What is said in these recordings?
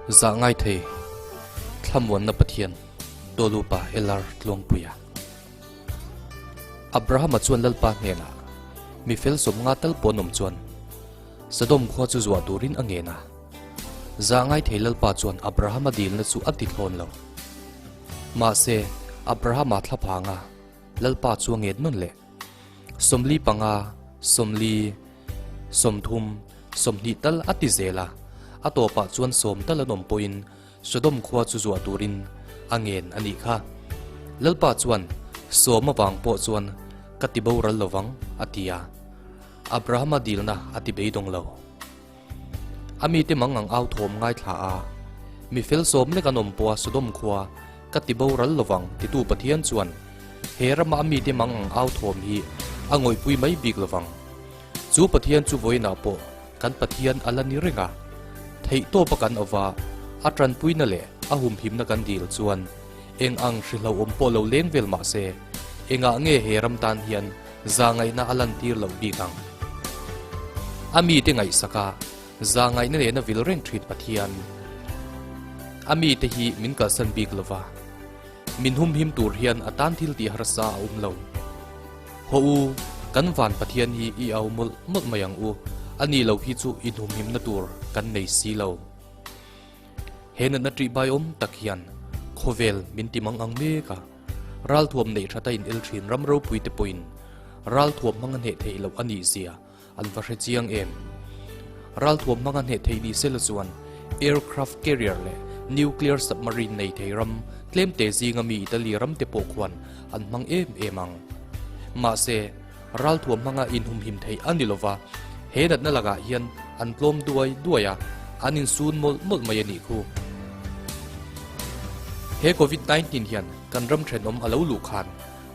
Zah ngai thei Thlamuanna Pathian Tawlupa LR Tluangpuia Abrahama chuan Lalpa hnenah mi fel 50 tal pawh an awm chuan Sodom khua chu zuah turin a ngen a. Zah ngai thei Lalpa chuan Abrahama dilna chu a ti thlawn lo. Mahse, Abrahama thlaphanga Lalpa chu a nget nawn leh. 45, 40, 30, 20 tal a ti zel a, a tawpah chuan 10 tal an awm pawhin Sodom khua chu zuah turin a ngen a nih kha. Lalpa chuan, 10 avang pawh chuan ka ti boral lovang, a ti a. Abrahama dilna a ti beidawng lo. A mite mang ang au thawm ngaithla a, Mi fel sawm lek an awm pawha Sodom khua ka ti boral lovang titu Pathian chuan he rama a mite mang ang au thawm hi a ngawihpui mai bik lovang. Chu Pathian chu vawiinah pawh kan Pathian a la ni reng a, theihtawpa kan awva a tanpuina leh a humhimna kan dil chuan eng ang hrihlauhawm pawh lo leng vel mah se engah nge he ram tan hian Zahngaihna a lantir loh bik ang. A mite ngaihsak a, zahngaihna nena vil reng thin Pathian. A mite hi min kalsan bik lo va, min humhim tur hian a tan thil tih harsa a awm lo. Haw u, kan van Pathian hi i au mawlh mawlh mai ang u, a ni lo hi chu inhumhimna tur kan nei si lo. He natna ṭihbai awm tak hian khawvel min ti mang ang mek a. Ralthuam neih ṭhata in el ṭhin ram ropui te pawhin ralthuam hmanga hneh theih loh a nih zia an va hre chiang em? Ralthuam hmanga hneh theih ni sela chuan aircraft carrier leh nuclear submarine nei thei ram tlemte zinga mi Italy ram te pawh khuan an hmang em em ang. Mahse, ralthuam hmanga inhumhim theih a ni lova, he natna lakah hian an tlawm duai duai a, an insun mawlh mawlh mai a nih khu. He Covid 19 hian kan ram thenawm a lo luh khan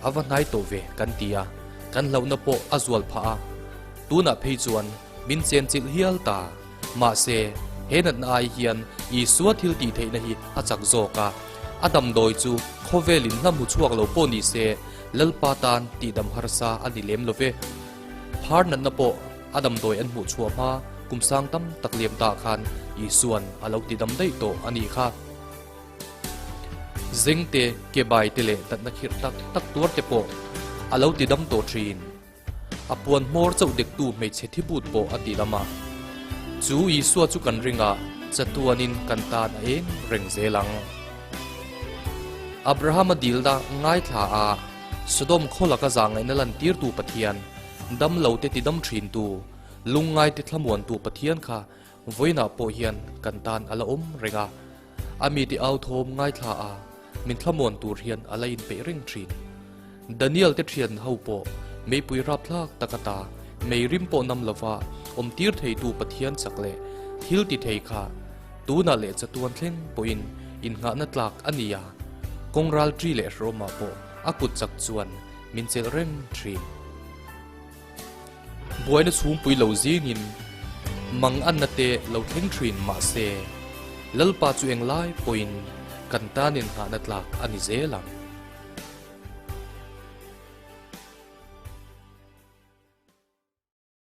a va hnai tawh ve kan ti a, kan hlauhna pawh a zual phah a, tunah phei chuan min chenchilh hial ta. Mahse, he natna ai hian Isua thil tih theihna hi a chak zawk a, a damdawi chu khawvelin hla hmu chhuak lo pawh ni se, Lalpa tan tihdam harsa a ni lem lo ve. Phar natna pawh a damdawi an hmuh chhuah hma kum sang tam tak liam ta khan Isua'n a lo tidam daih tawh a nih kha. Zeng te, ke bai te leh natna khirh tak tak tuar te pawh a lo tidam tawh thin. A puan hmawr chauh dektu hmeichhe thibut pawh a ti lam a. Chu Isua chu kan ring a, chatuanin kan tan a eng reng zel ang. Abrahama dilna ngaithla a, Sodom khaw laka zahngaihna lantirtu Pathian, dam lote tidam thintu, lungngaite thlamuantu Pathian kha vawiinah pawh hian kan tan a la awm reng a. A mite au thawm ngaithla a, min thlamuan tur hian a la inpeih reng thin. Daniel te thian ho pawh meipui rapthlak tak ata mei rim pawh nam lova awm tir theitu Pathian chak leh thil ti thei kha tunah leh chatuan thleng pawhin innghahna tlak a ni a, kawng ral ṭi leh hrawmah pawh a kut chak chuan min chelh reng thin. Buaina chhungpui lo zingin mang anna te lo thleng thin mahse Lalpa chu englai pawhin kan tan innghahna tlak a ni zel ang.